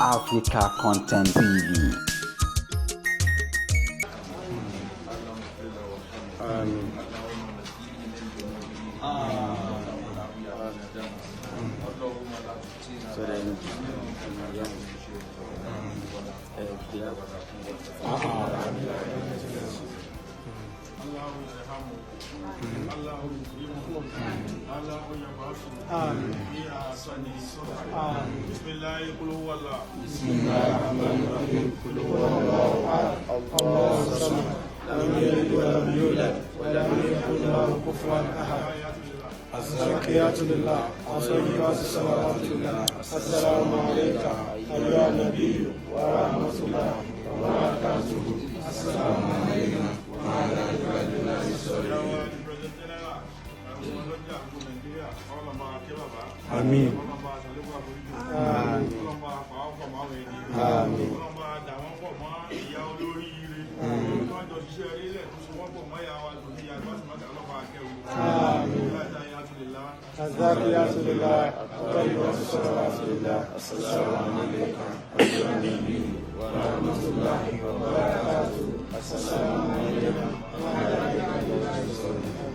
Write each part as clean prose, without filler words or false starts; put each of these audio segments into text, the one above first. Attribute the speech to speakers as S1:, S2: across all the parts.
S1: Africa Content TV.
S2: الزاكيات لله الطيبات الصلوات لله السلام عليك أيها النبي ورحمة الله وبركاته السلام علينا وعلى عباد الله الصالحين.
S3: Àmín.
S2: Àmín. الزاكيات لله الطيبات الصلوات لله السلام عليك أيها النبي ورحمة الله وبركاته السلام علينا وعلى عباد الله الصالحين.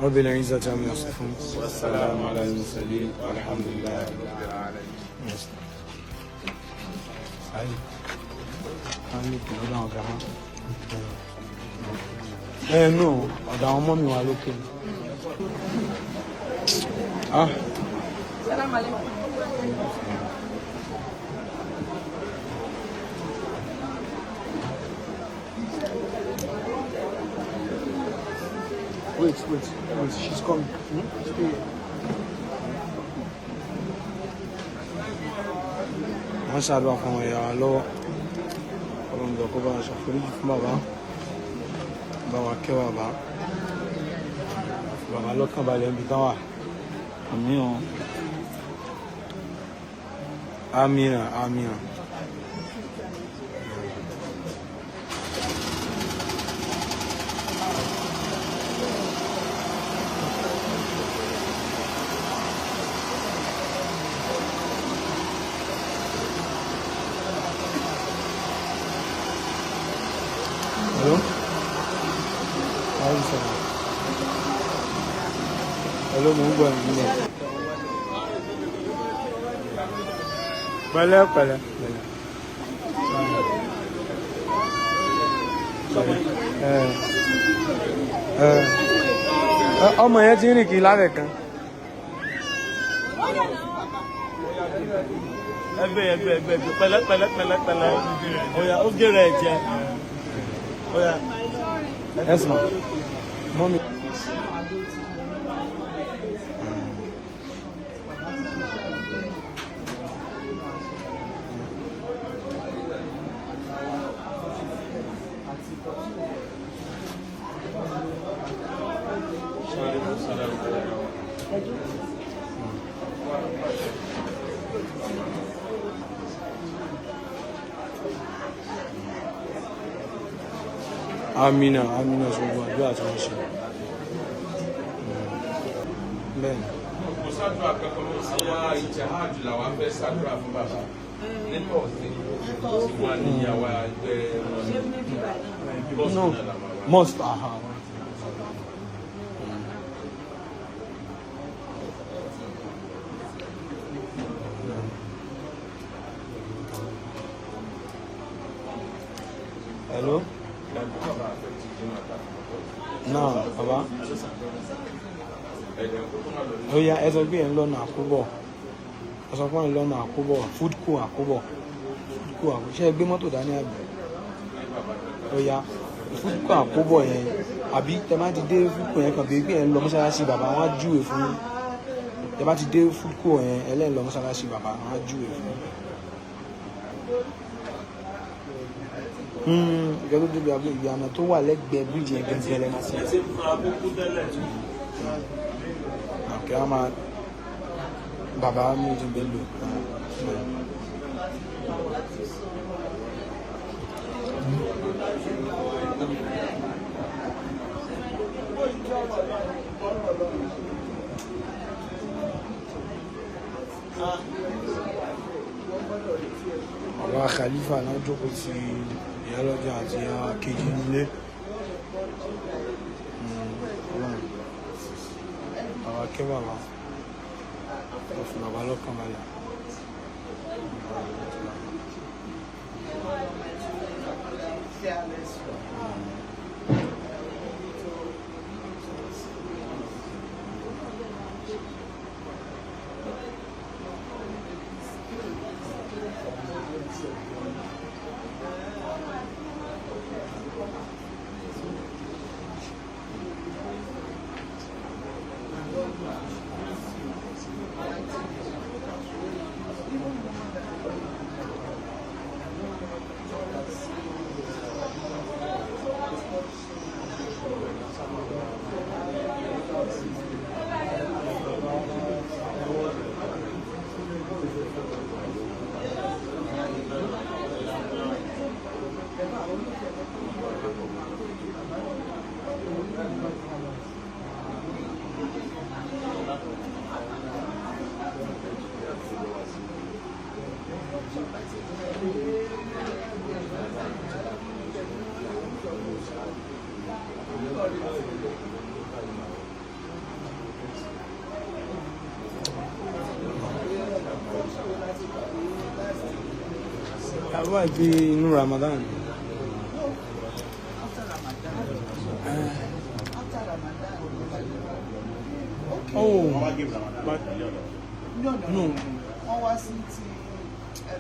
S3: رب العزة عما يصفون.
S2: والسلام على المرسلين والحمد لله رب العالمين.
S3: Ayé. Ayé kò lọ́dọ̀ àwọn grandma. Ẹ nù ọ̀dọ̀ àwọn ọmọ mi wà lókè. Ah. Wait, wait, wait, she's coming. Hmm? Stay here. Wọ́n ṣàdúrà fún àwọn ìyá wa lọ́wọ́. Ọlọ́run jọ̀ọ́ kó bá wa ṣàforíjì fún bàbá, bá wa kẹ́ bàbá, bàbá lọ́kàn balẹ̀ níbi tán wà. Àmín o. Àmín, àmín. Hello? Aleykum salaam. Hello, mo ń gbọ́ ẹ̀yin nílẹ̀. Pẹ̀lẹ́ pẹ̀lẹ́ pẹ̀lẹ́. Ẹ ẹ ọmọ yẹn ti ń rìn kiri lábẹ́ kan.
S4: Ẹgbẹ́ ẹgbẹ́ ẹgbẹ́ ẹgbẹ́ pẹ̀lẹ́ pẹ̀lẹ́ pẹ̀lẹ́ pẹ̀lẹ́, oya, ó gèrè ẹ̀jẹ̀, oya.
S3: Yes, ma. Mọ́mí. Amina, Amina, ṣùgbọ́n àdúrà tí wọ́n ṣe. Bẹ́ẹ̀ni.
S5: Kò sádùá kankan mọ́ sí wá ìjẹ́hàjù làwọn fẹ́ ṣàdúrà fún bàbá nínú ọ̀sẹ̀ tí wọ́n ní àwa ẹgbẹ́ wọn ní bọ́ọ̀sì
S3: No,
S5: náà làwọn wá.
S3: Must. Aha. Hello? Náà, bàbá. Ó yá, ẹ sọ pé ẹ̀ ń lọ́nà Àkóbọ̀. Ẹ sọ pé ẹ̀ ń lọ́nà Àkóbọ̀, Foodco Àkóbọ̀. Foodco Àkóbọ̀. Ṣé ẹ gbé mọ́tò dání àbí? Ó yá, Foodco Àkóbọ̀ yẹn, àbí tẹ bá ti dé Foodco yẹn, kàn bí pé ẹ̀ ń lọ mọ́ṣáláṣí bàbá, wọn á júwe fún yín. Tẹ bá ti dé Foodco yẹn, ẹ lẹ́ ń lọ mọ́ṣáláṣí bàbá, wọn á júwe fún yín. Ìjọba tó débi àbúrò ìyànà tó wà lẹ́gbẹ̀ẹ́ bíríìjì yẹn gẹ́gẹ́ lẹ́nu sí.
S4: Ẹ ti ń fura kúkú tẹ́lẹ̀.
S3: Kí a máa bàbá méjì bẹ́ẹ̀ lò. Bàbá Khalifa náà jókòó ti ìyálọ́jà àti ìyá kejì nílé. Ọlọ́run bàbá kẹ́ bàbá lọ fún bàbá lọ́kàn balẹ̀. Àbúrò àti inú Ramadan. Oh, but no.
S6: Wọ́n wá sí ti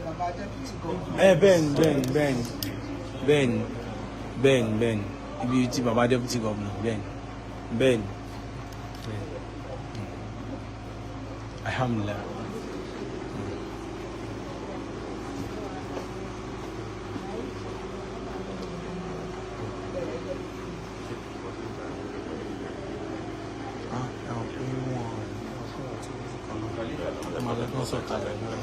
S6: bàbá deputy governor.
S3: Ẹ bẹ́ẹ̀ni bẹ́ẹ̀ni bẹ́ẹ̀ni bẹ́ẹ̀ni bẹ́ẹ̀ni bẹ́ẹ̀ni ibi tí bàbá deputy governor, bẹ́ẹ̀ni bẹ́ẹ̀ni bẹ́ẹ̀ni, alhamdulillah. Ah, ẹ̀wọ̀n pé wọ́n ẹ̀ máa lọ́gbọ́n sọ̀kalẹ̀ náà.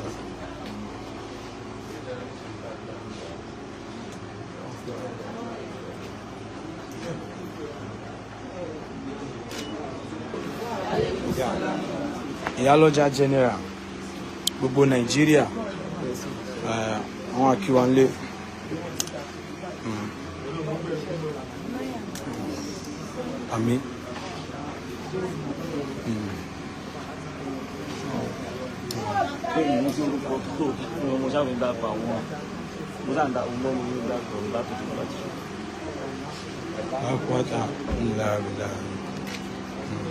S3: Ìyálọ́jà general gbogbo Nàìjíríà, àwọn akíwanlé. Àmín.
S4: Mo ti orúkọ tó mo ṣáà fi ń dàpọ̀ àwọn, mo ṣáà ń dà òun lọ́mọ ní dàpọ̀ láti tó láti ṣe.
S3: Lápáta ńlá ńlá.